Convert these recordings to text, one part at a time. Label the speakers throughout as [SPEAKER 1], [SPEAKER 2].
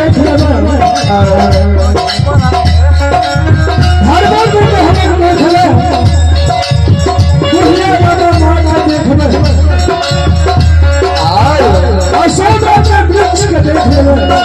[SPEAKER 1] देख लेबै। धर्मों के हम देख ले, बुढ़िया बाबा माँ के देखबै, अशोक के वृक्ष के देख लेबै।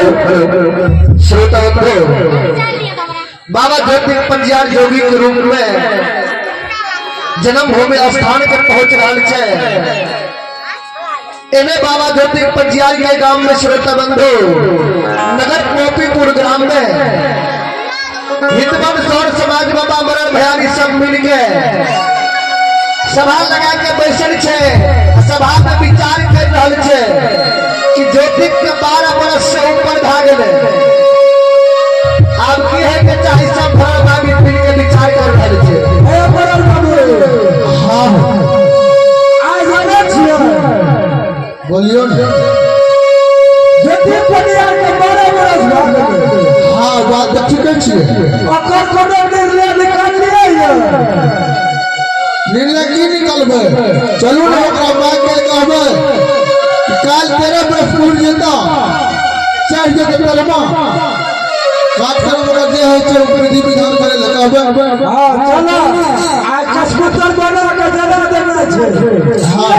[SPEAKER 2] हेलो श्रोता बाबा ज्योति पंजियार जोगी के रूप में जन्मभूमि स्थान के पहुंच रहा है। एने बाबा ज्योति पंजियार के गांव में श्रोता बंधु नगर गोपीपुर ग्राम में हितवन सौर समाज बाबा मरण भयारी सब मिल के सभा लगा के बैसल छे। सभा में विचार कर रहा छे कि ज्योतिष के 12 बरस से ऊपर भा गए, आब की है के चाहे सब भरा भाभी मिल के विचार कर रहा छे।
[SPEAKER 1] ए मरल बाबू।
[SPEAKER 2] हाँ।
[SPEAKER 1] आइ जानै छियै?
[SPEAKER 2] बोलियो ने।
[SPEAKER 1] ज्योति पटियार के 12 बरस भऽ गेलै।
[SPEAKER 2] हाँ, बात तऽ ठीके छियै।
[SPEAKER 1] ओकर कोनो निर्णय निकाललियै यऽ?
[SPEAKER 2] निर्णय की निकालबै? चलू ने, ओकरा माय के कहबै कि काल्हि 13 बरस पुर जेता, चढ़ जेतै तलमा कार्यक्रम, ओकरा जे होइ छै ओ विधि विधान करै लए कहबै।
[SPEAKER 1] हाँ, चलो, आइ कस्बूतर बना के जला देना छै।
[SPEAKER 2] हाँ।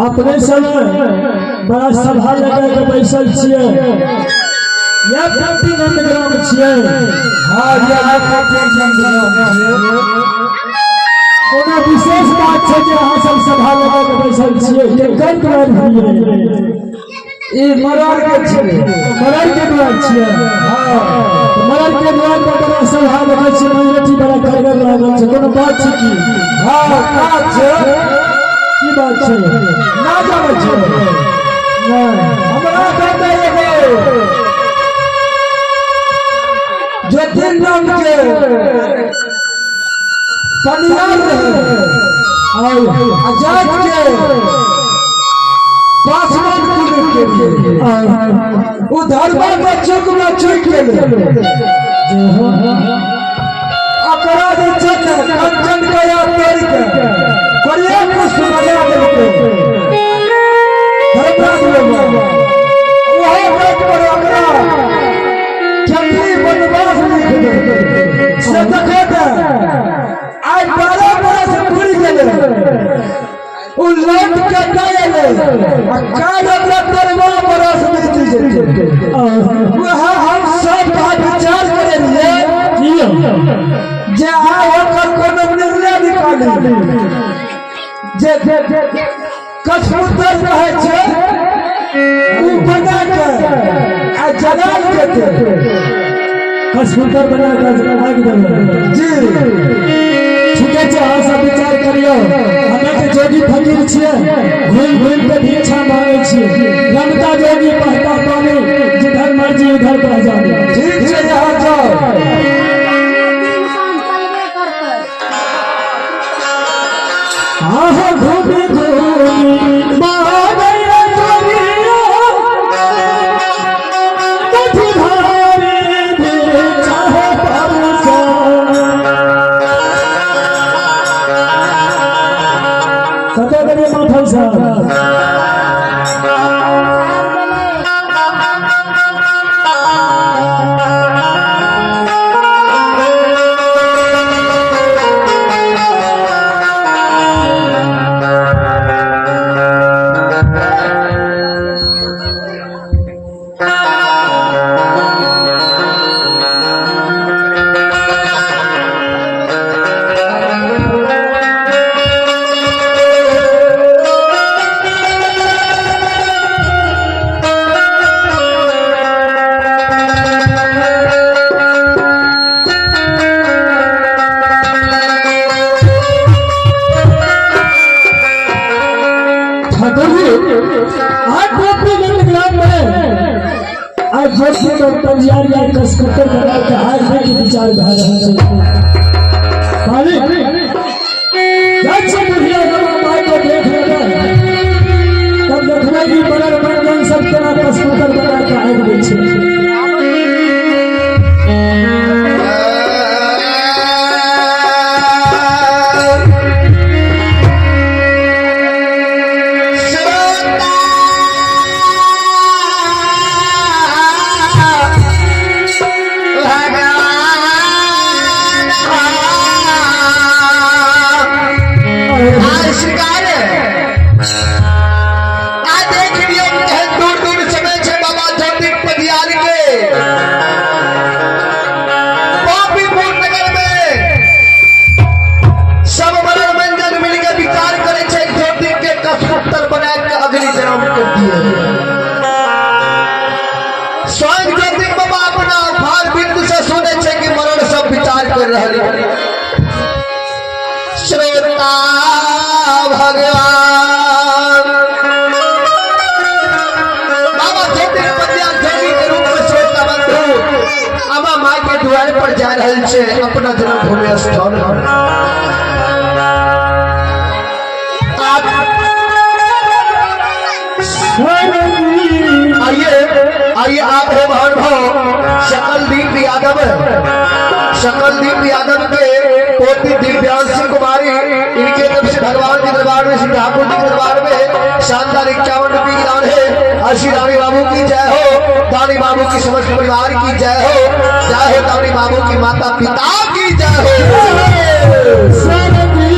[SPEAKER 1] अपने सब बड़ा सभा लगा के बैसल छियै, या नंद ग्राम छियै?
[SPEAKER 3] हाँ, यह नंद ग्राम छियै।
[SPEAKER 1] कोनो विशेष बात छै जे अहाँ सब सभा लगा के बैसल छियै? केकर द्वार छियै?
[SPEAKER 3] ई मरड़ के छियै।
[SPEAKER 1] मरड़ के द्वार छियै?
[SPEAKER 3] हाँ।
[SPEAKER 1] मरड़ के द्वार पर बड़ा सभा देखै छियै, मंजरेटी बड़ा करगर लागल छै, कोनो बात छै की?
[SPEAKER 3] हाँ, बात छै।
[SPEAKER 1] की बात छै?
[SPEAKER 3] ना जानै छियै?
[SPEAKER 1] नहि।
[SPEAKER 3] हमरा कहते एगो ज्योतिन नाम के पनियार रहे आ जात के पासवान कुल के लिए उ धर्मा में चुक में चुक गेलै। अकरा जे छै ने कंचन गया तोड़ के करिया पुष्प बना देलकै धर्मराज लोग, वही बात पर ओकरा चंद्री वनवास लिख देलकै। से देखैत आइ 12 बरस पुरि गेलै, उ लौट के नहि एलै आ काल्हि ओकरा 13वां बरस बीत जेतै। वएह हम सब भाई विचार करै रहियै जे आइ ओकर कोनो निर्णय निकाली जे कछपुतर रहै छै। जलाल देते।
[SPEAKER 1] कस्कुटर बना के आगि देबै।
[SPEAKER 3] जी।
[SPEAKER 1] ठीके छै, अहाँ सब विचार करियौ। हमे तऽ जोगी फकीर छियै, घुमि घुमि के भिक्षा मांगै छियै। रमता जोगी बहता पानी, जिधर मर्जी उधर बह जानी।
[SPEAKER 3] ठीक छै, यहाँ जाओ।
[SPEAKER 4] इंसान चलबे करतै।
[SPEAKER 1] आहो घूमि घूमि मांगै जोगिया, कथी भारी भिक्षा हो परसा। कतऽ गेलियै माथल साहब?
[SPEAKER 4] साहब गेलै।
[SPEAKER 1] ठाकुर जी, आज गोपीगंज ग्राम में आज जोधपुर में पंजियार या कसकुटर बना के आज भी विचार भए रहल छै। मालिक, जाइ छै बुढ़िया बाबा माय को देख लेबै, तब देखबै कि बड़ल बंजन सब केना कसकुटर बना के आबि गेल छै।
[SPEAKER 2] श्रोता भगवान, आज सरकार आ देख लियौ केहन दूर दूर समय छै बाबा ज्योतिक पटियार के पापीपुर नगर में सब मरण मंजन मिलके विचार करे छै ज्योतिक के कसपुत्र बना के अग्नि जन्म कर दिए। स्वयं ज्योतिक बाबा अपना भार बिंदु से सुने छै कि मरण सब विचार कर रहल है। श्रोता भगवान, बाबा ज्योतिक पटियार जोगी के रूप में श्रोता बंधु अमा माय के द्वार पर जा रहल छै अपना जन्मभूमि स्थान पर। आप आइए आइए, आप है महानुभाव शकलदीप यादव, शकलदीप यादव के पोती दिव्यांशी कुमारी, इनके तरफ से भगवान के दरबार में, श्री ठाकुर जी के दरबार में शानदार 51 रुपये की दान है। हर्षी दानी बाबू की जय हो, दानी बाबू की समस्त परिवार की जय हो, जय हो दानी बाबू की माता पिता की जय हो।
[SPEAKER 1] सरगी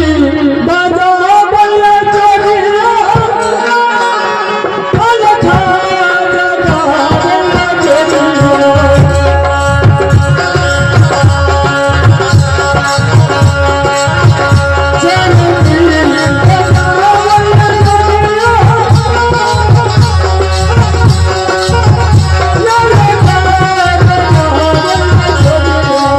[SPEAKER 1] बाजा बल्ला जोगिया, अलखा जगा बल्ला जोगिया। सरगी बाजा बल्ला जोगिया, अलखा जगा बल्ला जोगिया।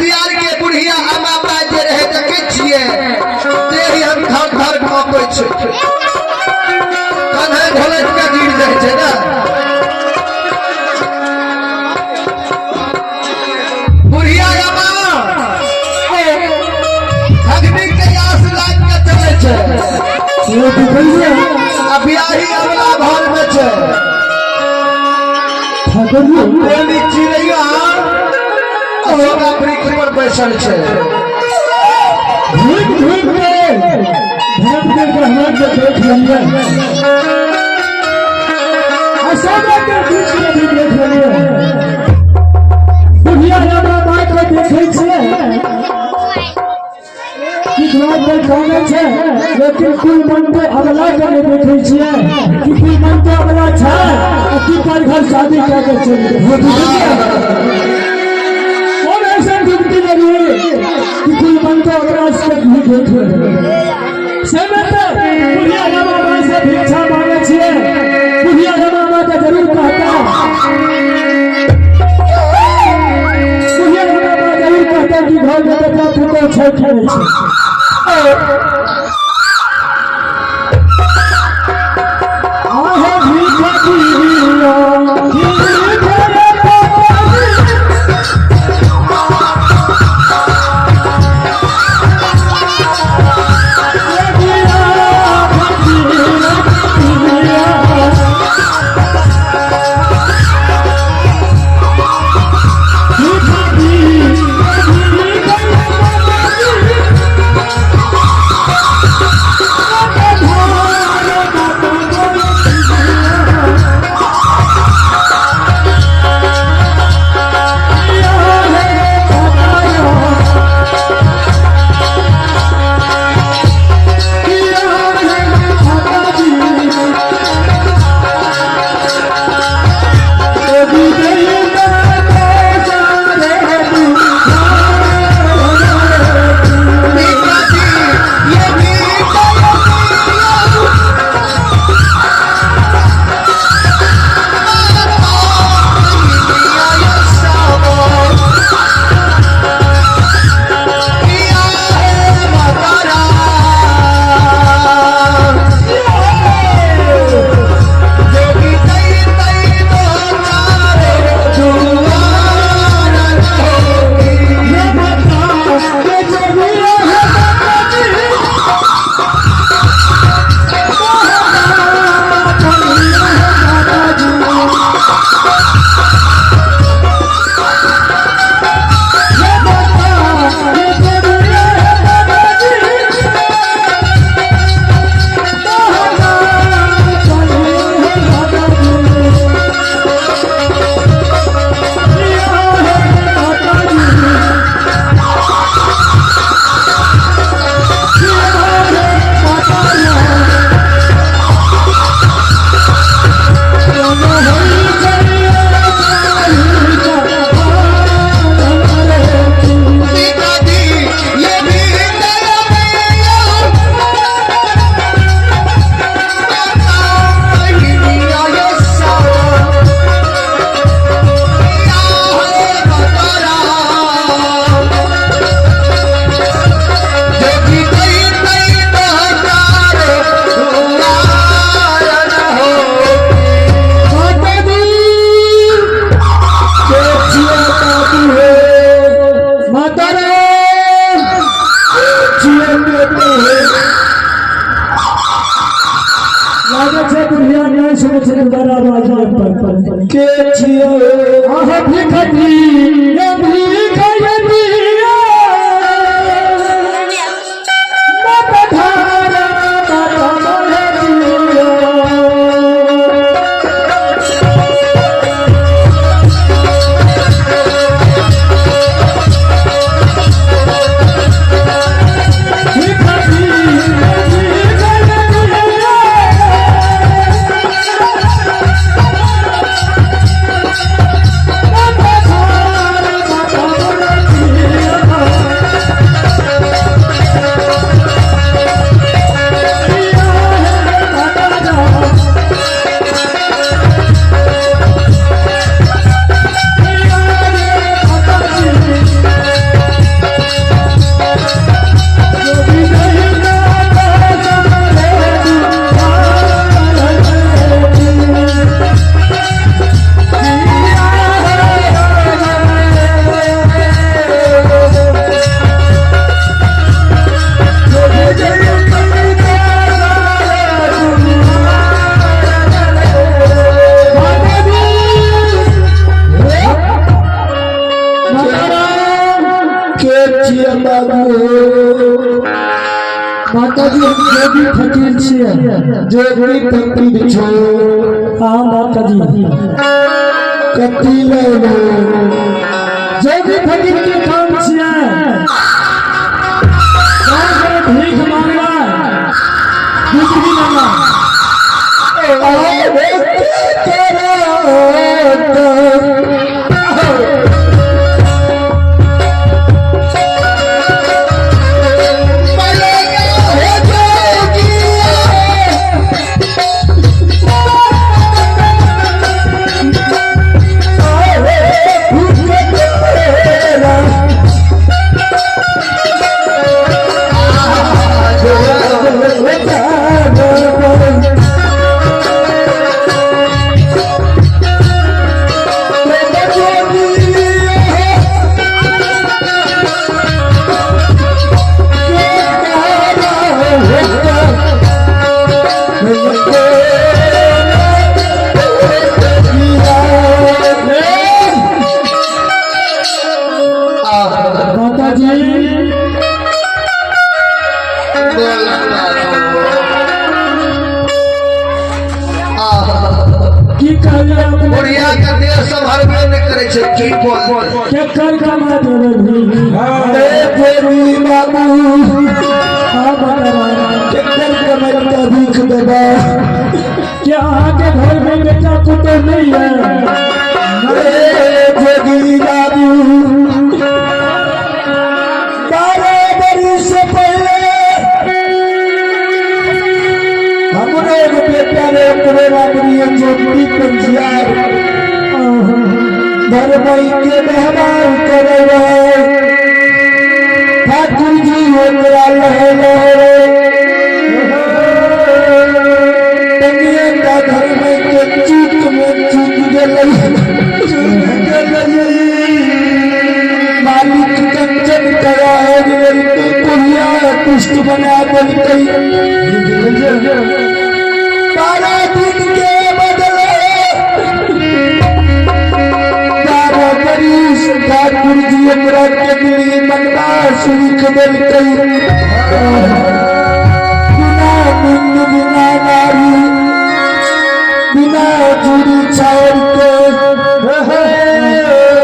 [SPEAKER 2] दियार के बुढ़िया अम्मा माय जे रहे देखे छियै, देह हम धर धर कांपै छै, कन्हे ढोलक के गिर जाइ छै ने। बुढ़िया अम्मा अग्नि के आस लाग के चलै छै, आ बियाही अमला घर में छै। कोनी चिड़ैया अशोका वृक्ष पर बैसल छै।
[SPEAKER 1] घूम घूम के धर्म के ब्राह्मण के देख लेलिए, अशोका के बीच में भी देख लेलिए, बुढ़िया रामा माय के देखै छियै कि द्वार पर कानै छै, लेकिन कुल मन के अबला के नहि देखै छियै कि कुल मन के अबला छै आ की पर घर शादी कए के चलि गेल। कौन ऐसा डुबकी लगी कि कुल मन के ओकरा से भी देख लेलियै। से में तऽ बुढ़िया रामा माय से भिक्षा मांगे छियै, बुढ़िया रामा माय के जरूर कहता, बुढ़िया रामा माय जरूर कहता कि घर में बेटा पुतोह छै कि नहि छै। आहे भीख दिया, भीख रे पापा। के छियै अहाँ भिखरी ये भिखरी माता धारा माता महतिया। भिखरी ये भिखरी।
[SPEAKER 2] जोगिया बाबू
[SPEAKER 1] माताजी हम जोगी फकीर छियै।
[SPEAKER 2] जोगी फकीर छो।
[SPEAKER 1] हाँ माताजी।
[SPEAKER 2] कथी लेबो?
[SPEAKER 1] जोगी फकीर के काम छियै गाँव के भीख मांगना, बिजली मांगना। माताजी की कहलियै अपने?
[SPEAKER 5] बुढ़िया के देह सम्हरबे नहि करै छै, की बोल
[SPEAKER 1] केकर कमा देबै भीख?
[SPEAKER 2] बाबू।
[SPEAKER 1] हाँ बताबा।
[SPEAKER 2] केकर कमैता भीख देबा?
[SPEAKER 1] क्या अहाँके घर में बेटा पुतोह नहीं है?
[SPEAKER 2] जोगी बाबू, 12 बरिस पहले हमरो एगो बेटा रे, ओकरे नाम रहिए ज्योति पंजियार। धर्मई के मेहमान करे रहे। ठाकुर जी ओकरा लहे लहे टंगिए का धर्म के चूक में चूक गेलै, चूक गेलै। मालिक कंचन करा गेलकै, कुहिया पुष्ट बना देलकै। 12 दिन के बदले 12 बरिस ठाकुर जी ओकरा के दिल्ली बनवास लिख देलकै। बिना मुंड, बिना नारी, बिना चूड़ी चाउर के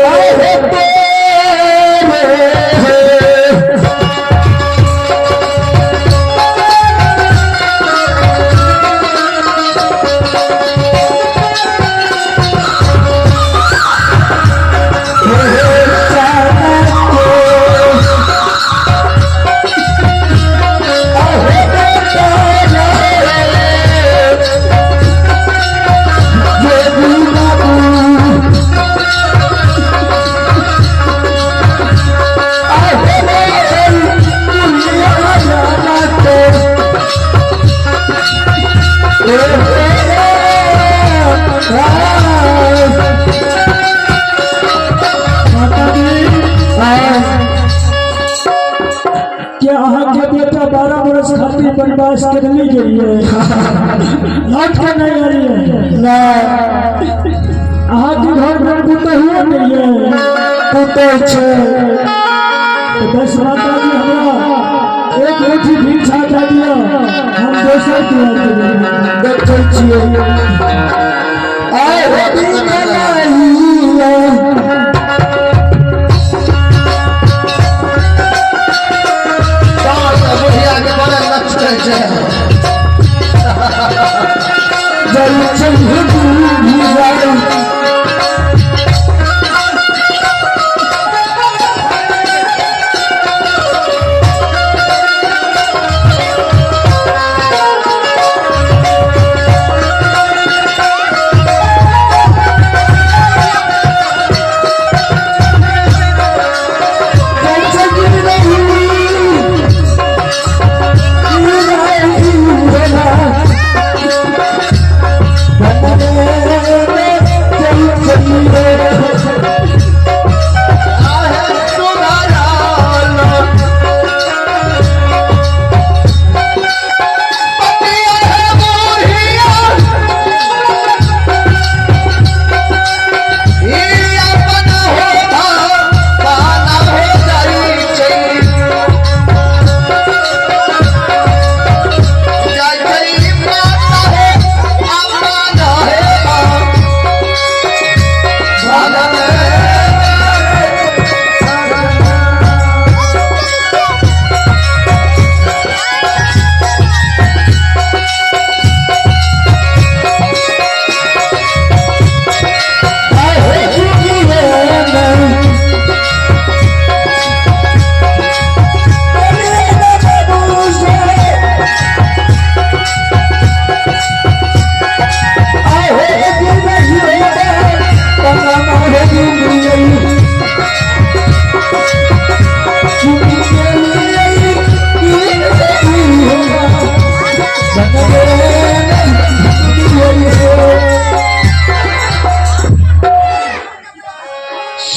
[SPEAKER 2] आहे तेरे।
[SPEAKER 1] माताजी, क्या अहाँके बेटा 12 बरस खातिर बनवास के नहीं गेलिए, लौट के नहीं आलिए? अहाँके घर में पुतोहुओ नहीं है?
[SPEAKER 2] पुतोह छै।
[SPEAKER 1] तो बस माताजी, हमरा एक रोटी भिक्षा दे दिअ, हम दोसर के देबै।
[SPEAKER 2] देखै छियै आए हो दिन।
[SPEAKER 5] बुढ़िया के बड़ा लक्षण छै।
[SPEAKER 2] जल चढ़ डूबी जाए।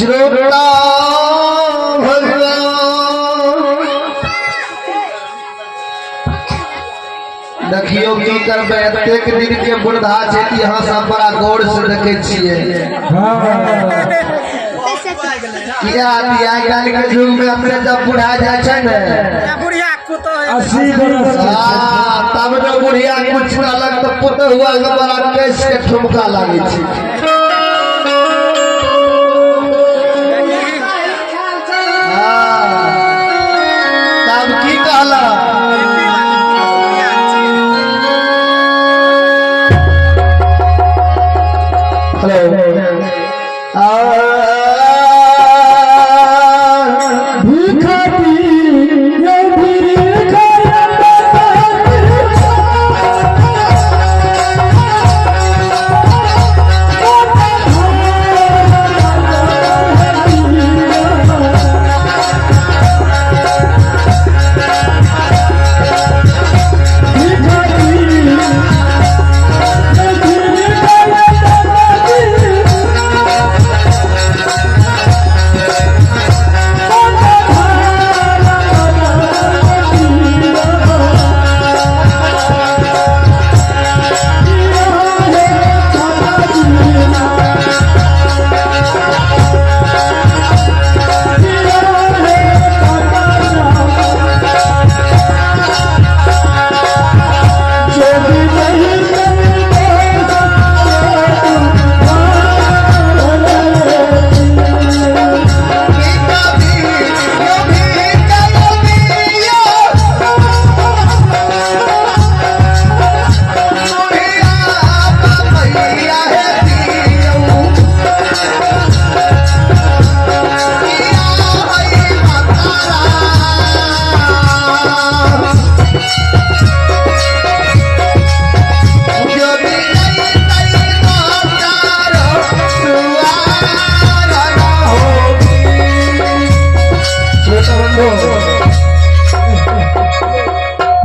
[SPEAKER 5] श्रोता भगवान, देखियौ की करबै, एतेक दिन के बुढ़ा छै कि अहाँ सब बड़ा गौर से देखै छियै। किया आइ काल्हि के युग में अपने जब बुढ़ा जाइ छै ने
[SPEAKER 3] 80 बरस के।
[SPEAKER 5] हाँ, तब जो बुढ़िया कुछ कहलक तऽ पुतहुआ के बड़ा कैस के ठुमका लागै छै। हाँ, तब की कहलक? हेलो,
[SPEAKER 1] भिखारी ये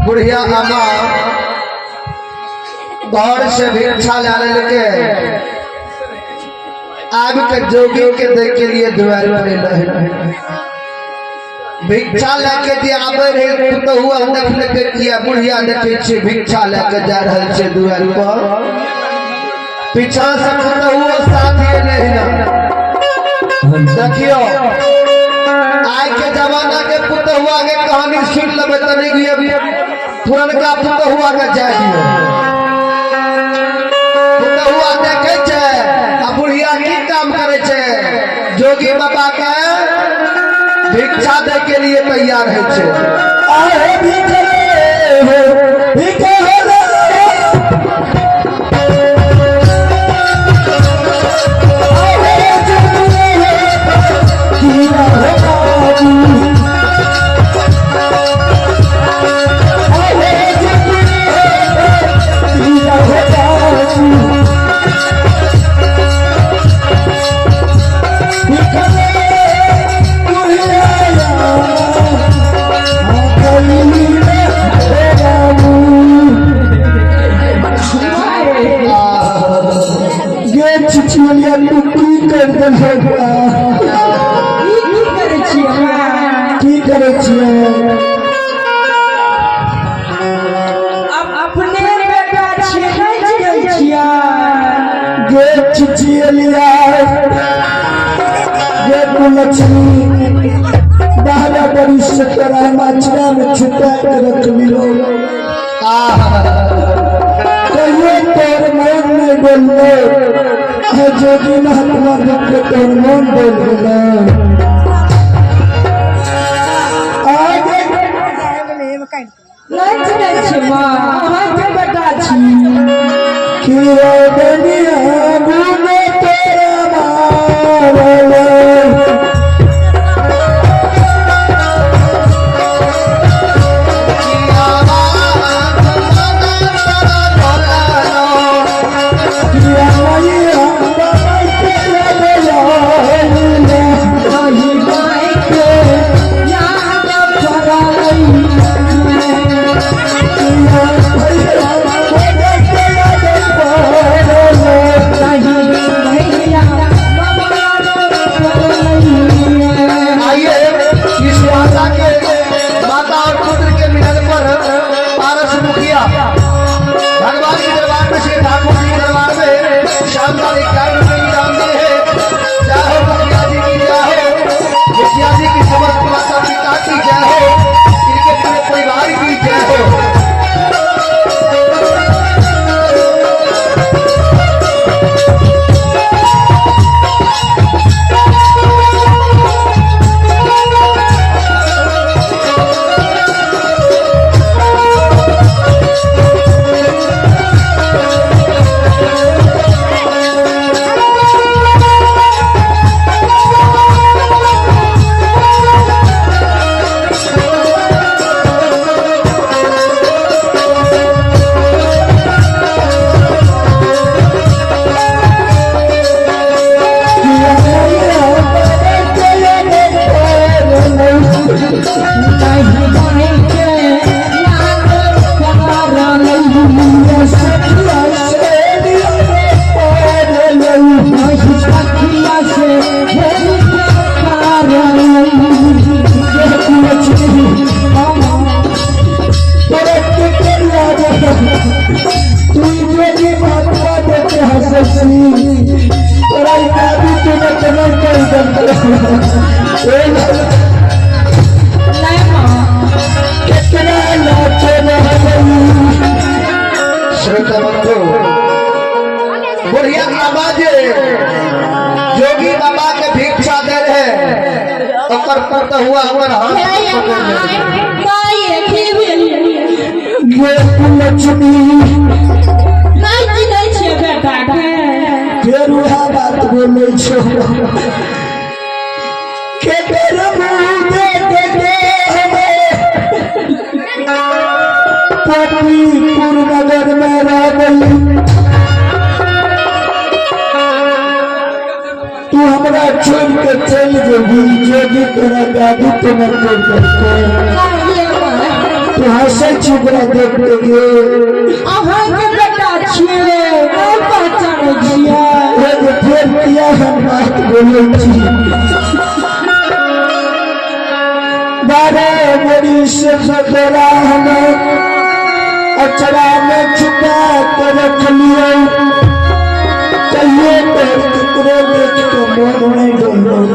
[SPEAKER 5] बुढ़िया अम्मा घर से भिक्षा ला लेके आब के जोगी के दे के लिए द्वार पर रहे। भिक्षा लेके जे आबे रहे पुतहुआ देख लेके किया बुढ़िया देखे छियै भिक्षा लेके जा रहल छै द्वार पर, पीछा से पुतहुआ साथ एलै ना। देखियो आइ के जमाना के पुतहुआ के कहानी सुन लेबै तऽ नहि पुरनका पुतहुआ के जाय दियौ। पुतहुआ देखे छै आ बुढ़िया की काम करे छै, जोगी बाबा के भिक्षा दे के लिए तैयार है छै।
[SPEAKER 1] आहे भिखरे हो भिखरे आहे जुगरे किया हो बाबू, आहे जुगरे किया हो बाबू, भिखरे बुढ़िया गे चिचिया तू की कर देलहो?
[SPEAKER 4] ई की करै छियै?
[SPEAKER 1] की करै छियै?
[SPEAKER 3] अपने बेटा छियै, नहि जियै छियै।
[SPEAKER 1] गे चिचिया, गे कुलक्ष्मी, 12 बरिस से तोरा मचरा में छुपा के रख लियो, कहियो तोर मन नहीं बोललो, आ जोगी महात्मा देख के तोर मन बोल गेलो। आगे
[SPEAKER 3] नहि चिन्है छियै माँ, अहाँके बेटा छी।
[SPEAKER 1] किया बनिया गुण तोरा मारल, किया मैया बाबा तेरा दयाल,
[SPEAKER 4] कही माय के याद पड़ै,
[SPEAKER 1] किया भैया बाबा तेरा दयाल,
[SPEAKER 4] कही भैया बाबा। नहीं माई के याद पड़लै।
[SPEAKER 1] सखिया से पड़लै।
[SPEAKER 4] नहीं सखिया से हेर के पड़लै।
[SPEAKER 1] लक्ष्मी तोरा के करिया तू जोगी बातवा देखे हंसै छी, तोरा ई दादी तूने केना कहि देलकै? ए
[SPEAKER 4] नहीं माँ।
[SPEAKER 1] केकरा लाचे रहलै।
[SPEAKER 5] श्रोता बंधु, बुढ़िया आवाज जोगी बाबा के भिक्षा दे रहे, ओकर पुतहुआ ओकर हाथ पकड़ लेलकै।
[SPEAKER 4] माय, की भेल?
[SPEAKER 1] गे लक्ष्मी।
[SPEAKER 4] नहि चिन्है छियै बेटाके?
[SPEAKER 1] फेर उएह बात बोलै छौ केकर मुँह देख के हमे पतिपुर नगर में रहबै? तू हमरा छोड़ के चलि जेबही, जोगी तोरा दादी तोरा कर देलकै।
[SPEAKER 4] नहीं माय।
[SPEAKER 1] तू हंसै छी ओकरा देख के गे?
[SPEAKER 4] अहाँके बेटा छियै, नहि पहचानै छियै?
[SPEAKER 1] एगो फेर किया हम बात बोलै छी? 12 बरिस से तोरा हम अचरा में छुपा के रखलियै, कहियो तोहर ककरो देख के मोन नहीं डोलो।